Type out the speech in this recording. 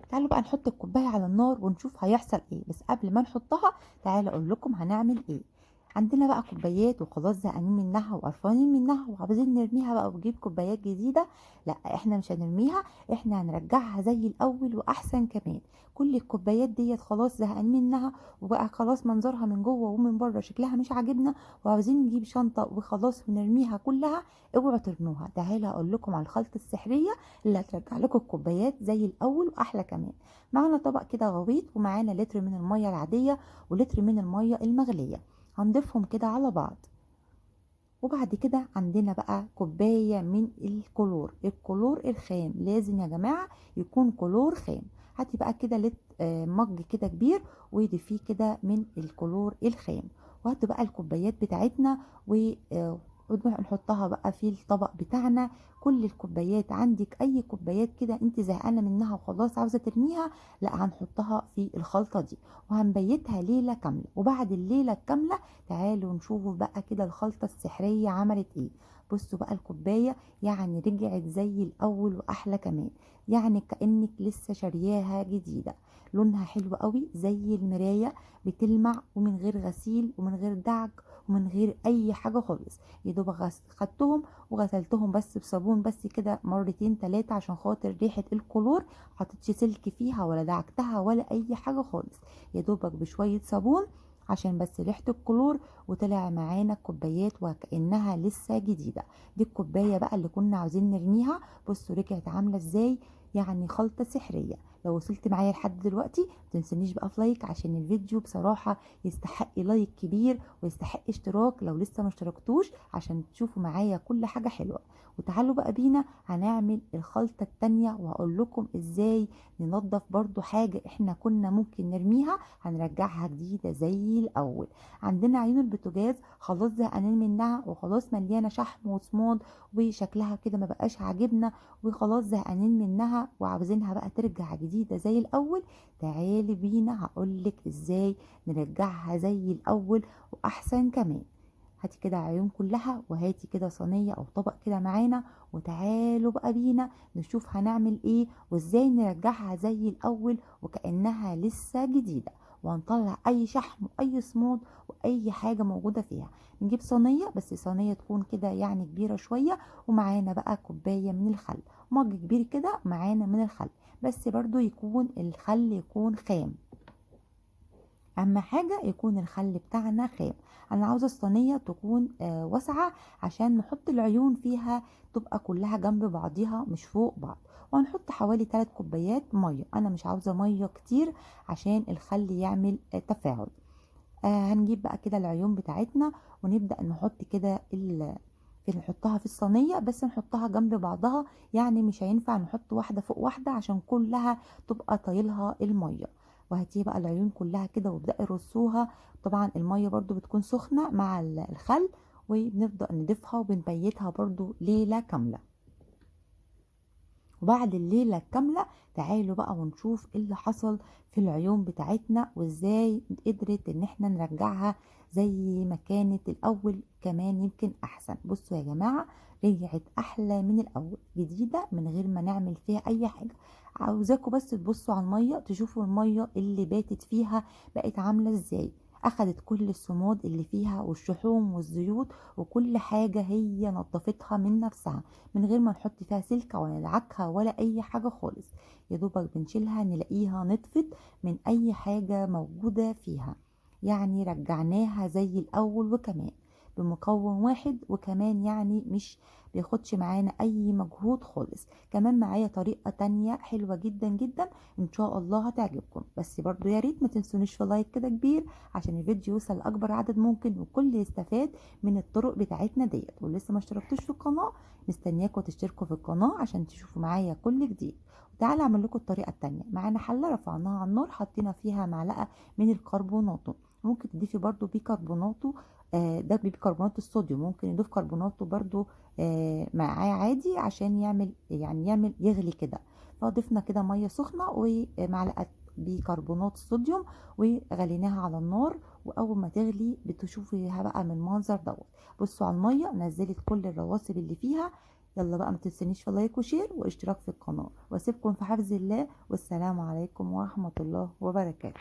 تعالوا بقى نحط الكوباية على النار ونشوف هيحصل ايه. بس قبل ما نحطها تعالوا اقول لكم هنعمل ايه. عندنا بقى كوبايات وخلاص زهقانين منها وقرفانين منها وعاوزين نرميها بقى ونجيب كوبايات جديدة. لا، احنا مش هنرميها، احنا هنرجعها زي الاول واحسن كمان. كل الكوبايات ديت خلاص زهقانين منها وبقى خلاص منظرها من جوه ومن بره شكلها مش عاجبنا، وعاوزين نجيب شنطه وخلاص ونرميها كلها. اوعوا ترموها. تعالوا اقول لكم على الخلطة السحريه اللي هترجع لكم الكوبايات زي الاول واحلى كمان. معانا طبق كده غويط، ومعانا لتر من المية العادية ولتر من المية المغليه، هنضيفهم كده على بعض. وبعد كده عندنا بقى كوباية من الكلور، الكلور الخام، لازم يا جماعة يكون كلور خام. هاتي بقى كده مج كده كبير وضيفيه كده من الكلور الخام، وهاتوا بقى الكوبايات بتاعتنا ونحطها بقى في الطبق بتاعنا. كل الكوبايات عندك، اي كوبايات كده انت زهقانه منها وخلاص عاوزه ترميها، لا هنحطها في الخلطة دي وهنبيتها ليلة كاملة. وبعد الليلة الكاملة تعالوا نشوف بقى كده الخلطة السحريه عملت ايه. بصوا بقى الكوباية يعني رجعت زي الاول واحلى كمان، يعني كانك لسه شارياها جديدة. لونها حلو قوي زي المراية، بتلمع ومن غير غسيل ومن غير دعك ومن غير اي حاجة خالص. يا دوب خدتهم وغسلتهم بس بصابون بس كده مرتين تلاتة عشان خاطر ريحه الكلور، حطيتش سلك فيها ولا دعكتها ولا اي حاجة خالص، يا دوبك بشوية صابون عشان بس ريحه الكلور، وطلع معانا الكوبايات وكانها لسه جديدة. دي الكوباية بقى اللي كنا عاوزين نرميها، بصوا رجعت عامله ازاي، يعني خلطه سحريه. لو وصلت معايا لحد دلوقتي متنسونيش بقى في like، عشان الفيديو بصراحة يستحق like كبير ويستحق اشتراك لو لسه ما اشتركتوش، عشان تشوفوا معايا كل حاجة حلوة. وتعالوا بقى بينا هنعمل الخلطة التانية وهقول لكم ازاي ننظف برضو حاجة احنا كنا ممكن نرميها هنرجعها جديدة زي الاول. عندنا عيون البوتاجاز خلاص زهقانين منها وخلاص مليانة شحم وصمود وشكلها كده ما بقاش عاجبنا وخلاص زهقانين منها وعاوزينها بقى ترجع جديدة زي الاول. تعالي بينا هقولك ازاي نرجعها زي الاول واحسن كمان. هاتي كده عيون كلها وهاتي كده صينية او طبق كده معانا، وتعالوا بقى بينا نشوف هنعمل ايه وازاي نرجعها زي الاول وكأنها لسه جديدة، وهنطلع اي شحم واي صمود واي حاجة موجودة فيها. نجيب صينية، بس صينية تكون كده يعني كبيرة شوية، ومعانا بقى كوباية من الخل، مج كبير كده معانا من الخل، بس برضو يكون الخل يكون خام، اهم حاجة يكون الخل بتاعنا خام. انا عاوزة الصينية تكون واسعة عشان نحط العيون فيها تبقى كلها جنب بعضيها مش فوق بعض. وهنحط حوالي 3 كوبايات مية، انا مش عاوزة مية كتير عشان الخل يعمل تفاعل. هنجيب بقى كده العيون بتاعتنا ونبدأ نحط كده نحطها في الصينية، بس نحطها جنب بعضها، يعني مش هينفع نحط واحدة فوق واحدة عشان كلها تبقى طايلها المية. وهاتي بقى العيون كلها كده وابدأي رصوها. طبعا المية برضو بتكون سخنة مع الخل، وبنبدأ نضيفها وبنبيتها برضو ليلة كاملة. وبعد الليلة الكاملة تعالوا بقى ونشوف ايه اللي حصل في العيون بتاعتنا وازاي قدرت ان احنا نرجعها زي ما كانت الاول، كمان يمكن احسن. بصوا يا جماعة رجعت احلى من الاول، جديدة من غير ما نعمل فيها اي حاجة. عاوزاكم بس تبصوا على المية، تشوفوا المية اللي باتت فيها بقت عاملة ازاي، اخدت كل الصمود اللي فيها والشحوم والزيوت وكل حاجة، هي نظفتها من نفسها من غير ما نحط فيها سلكة ولا ندعكها ولا اي حاجة خالص. يا دوبك بنشيلها نلاقيها نطفت من اي حاجة موجودة فيها، يعني رجعناها زي الاول وكمان بمكون واحد، وكمان يعني مش بياخدش معانا اي مجهود خالص. كمان معايا طريقة تانية حلوة جدا جدا ان شاء الله هتعجبكم، بس برضو يا ريت ما تنسونيش في لايك كده كبير عشان الفيديو يوصل لاكبر عدد ممكن والكل يستفاد من الطرق بتاعتنا ديت. ولسه ما اشتركتوش في القناة، مستنياكم تشتركوا في القناة عشان تشوفوا معايا كل جديد. وتعالى اعمل لكم الطريقة التانية. معانا حلة رفعناها على النار، حطينا فيها معلقة من الكربوناتو، ممكن تضيفي برضو بيكربوناتو، ده بيكربونات الصوديوم، ممكن نضيف كربوناتو برضو معاه عادي عشان يعمل يغلي كده. فضفنا كده مية سخنة ومعلقة بيكربونات الصوديوم وغليناها على النار، واول ما تغلي بتشوفيها بقى من المنظر دوت. بصوا على المية نزلت كل الرواسب اللي فيها، يلا بقى ما تنسونيش في like و share واشتراك في القناة، واسيبكم في حفظ الله، والسلام عليكم ورحمة الله وبركاته.